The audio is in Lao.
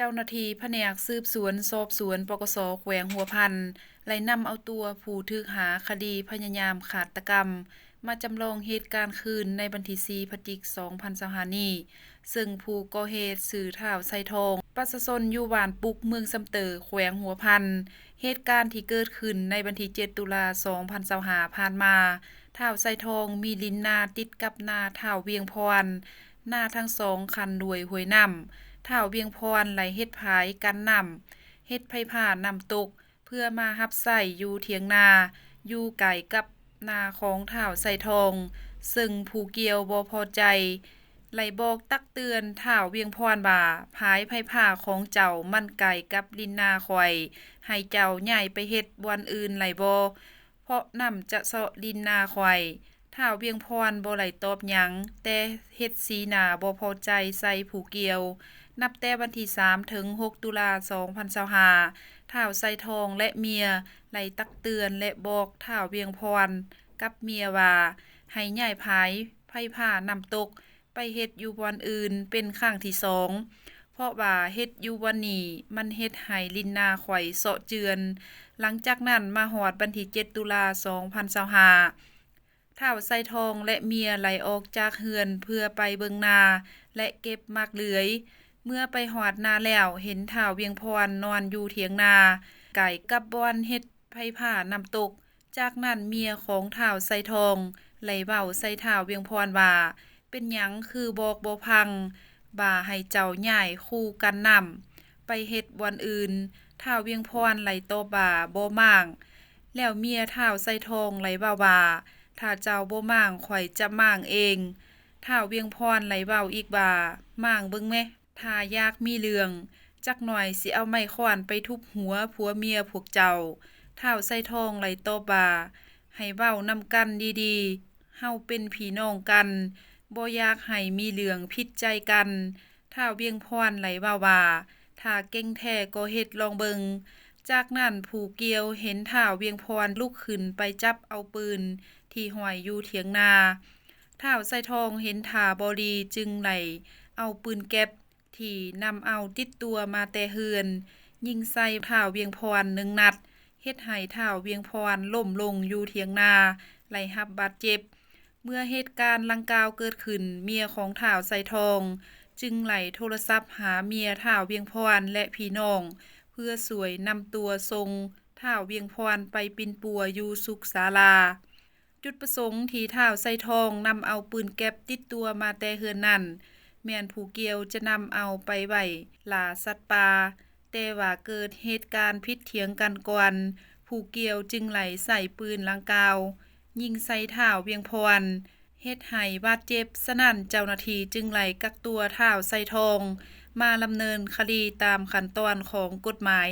ເຈົ້າໜ້າທີ່ພະແນກສືບສວນສອບສວນ ປກສ ແຂວງຫົວພັນ ໄດ້ນຳເອົາຕົວຜູ້ຖືກຫາຄະດີພະຍາຍາມຄາດຕະກຳ ມາຈຳລອງເຫດການຄືນໃນວັນທີສີ່ ພະຈິກ ສອງພັນຊາວຫ້ານີ້, ເຊິ່ງຜູ້ກໍ່ເຫດຊື່ທ້າວໄຊທອງ ປະຊາຊົນຢູ່ບ້ານປຸກ ເມືອງຊຳເຕີ ແຂວງຫົວພັນ. ເຫດການທີ່ເກີດຂຶ້ນໃນວັນທີເຈັດ ຕຸລາ ສອງພັນຊາວຫ້າຜ່ານມາ, ທ້າວໄຊທອງມີດິນນາຕິດກັບນາທ້າວວຽງພອນ, ນາທັງສອງຂັ້ນດ້ວຍຫ້ວຍນ້ຳ. ທ້າວວຽງພອນໄດ້ເຮັດຝາຍກັນນ້ຳ, ເຮັດໄຟຟ້ານ້ຳຕົກ ເພື່ອມາຮັບໃຊ້ຢູ່ຖຽງນາ ຢູ່ໃກ້ກັບນາຂອງທ້າວໄຊທອງ, ເຊິ່ງຜູ້ກ່ຽວບໍ່ພໍໃຈ ໄດ້ບອກຕັກເຕືອນທ້າວວຽງພອນວ່າ ຝາຍໄຟຟ້າຂອງເຈົ້າມັນໃກ້ກັບດິນນາຂ້ອຍ, ໃຫ້ເຈົ້າຍ້າຍໄປເຮັດບ່ອນອື່ນໄດ້ບໍ່? ເພາະນ້ຳຈະເຊາະດິນນາຂ້ອຍ. ທ້າວວຽງພອນບໍ່ໄດ້ຕອບຫຍັງ, ແຕ່ເຮັດສີໜ້າບໍ່ພໍໃຈໃສ່ຜູ້ກ່ຽວ. ນັບແຕ່ວັນທີສາມ ເຖິງ ຫົກ ຕຸລາ ສອງພັນຊາວຫ້າ, ທ້າວໄຊທອງ ແລະ ເມຍ ໄດ້ຕັກເຕືອນ ແລະ ບອກທ້າວວຽງພອນກັບເມຍວ່າ ໃຫ້ຍ້າຍຝາຍໄຟຟ້ານ້ຳຕົກ ໄປເຮັດຢູ່ບ່ອນອື່ນເປັນຄັ້ງທີສອງ, ເພາະວ່າເຮັດຢູ່ບ່ອນນີ້ມັນເຮັດໃຫ້ດິນນາຂ້ອຍເຊາະເຈື່ອນ. ຫຼັງຈາກນັ້ນມາຮອດວັນທີເຈັດ ຕຸລາ ສອງພັນຊາວຫ້າ, ທ້າວໄຊທອງ ແລະ ເມຍໄດ້ອອກຈາກເຮືອນເພື່ອໄປເບິ່ງນາ ແລະ ເກັບໝາກເດືອຍ. ເມື່ອໄປຮອດນາແລ້ວ ເຫັນທ້າວວຽງພອນນອນຢູ່ຖຽງນາ ໃກ້ກັບບ່ອນເຮັດໄຟຟ້ານ້ຳຕົກ. ຈາກນັ້ນເມຍຂອງທ້າວໄຊທອງໄດ້ເວົ້າໃສ່ທ້າວວຽງພອນວ່າ ເປັນຫຍັງຄືບອກບໍ່ຟັງ ວ່າໃຫ້ເຈົ້າຍ້າຍຄູກັນນ້ຳໄປເຮັດບ່ອນອື່ນ? ທ້າວວຽງພອນໄດ້ຕອບວ່າບໍ່ມ້າງ. ແລ້ວເມຍທ້າວໄຊທອງໄດ້ເວົ້າວ່າ ຖ້າເຈົ້າບໍ່ມ້າງ ຂ້ອຍຈະມ້າງເອງ. ທ້າວວຽງພອນໄດ້ເວົ້າອີກວ່າ ມ້າງເບິ່ງແມະ. ຖ້າຢາກມີເລື່ອງ, ຈັກໜ່ອຍຊິເອົາໄມ້ຄ້ອນໄປທຸບຫົວຜົວເມຍພວກເຈົ້າ. ທ້າວໄຊທອງໄດ້ຕອບວ່າ ໃຫ້ເວົ້ານຳກັນດີໆ, ເຮົາເປັນພີ່ນ້ອງກັນ, ບໍ່ຢາກໃຫ້ມີເລື່ອງຜິດໃຈກັນ. ທ້າວວຽງພອນໄດ້ເວົ້າວ່າ ຖ້າເກັ່ງແທ້ກໍເຮັດລອງເບິ່ງ. ຈາກນັ້ນຜູ້ກ່ຽວເຫັນທ້າວວຽງພອນລຸກຂຶ້ນໄປຈັບເອົາປືນທີ່ຫ້ອຍຢູ່ຖຽງນາ. ທ້າວໄຊທອງເຫັນທ່າບໍ່ດີ ຈຶ່ງໄດ້ເອົາປືນແກັບ ທີ່ນຳເອົາຕິດຕົວມາແຕ່ເຮືອນ ຍິງໃສ່ທ້າວວຽງພອນໜຶ່ງນັດ, ເຮັດໃຫ້ທ້າວວຽງພອນລົ້ມລົງຢູ່ຖຽງນາ ໄດ້ຮັບບາດເຈັບ. ເມື່ອເຫດການດັ່ງກ່າວເກີດຂຶ້ນ, ເມຍຂອງທ້າວໄຊທອງຈຶ່ງໄດ້ໂທລະສັບຫາເມຍທ້າວວຽງພອນ ແລະ ພີ່ນ້ອງ ເພື່ອຊ່ວຍນຳຕົວສົ່ງທ້າວວຽງພອນໄປປິ່ນປົວຢູ່ສຸກສາລາ. ຈຸດປະສົງທີ່ທ້າວໄຊທອງນຳເອົາປືນແກັບຕິດຕົວມາແຕ່ເຮືອນນັ້ນ ແມ່ນຜູ້ກ່ຽວຈະນຳເອົາໄປໄວ້ລ່າສັດປ່າ, ແຕ່ວ່າເກີດເຫດການຜິດຖຽງກັນກ່ອນ, ຜູ້ກ່ຽວຈຶ່ງໄດ້ໃຊ້ປືນດັ່ງກ່າວຍິງໃສ່ທ້າວວຽງພອນ ເຮັດໃຫ້ບາດເຈັບ. ສະນັ້ນເຈົ້າໜ້າທີ່ຈຶ່ງໄດ້ກັກຕົວທ້າວໄຊທອງມາດຳເນີນຄະດີຕາມຂັ້ນຕອນຂອງກົດໝາຍ.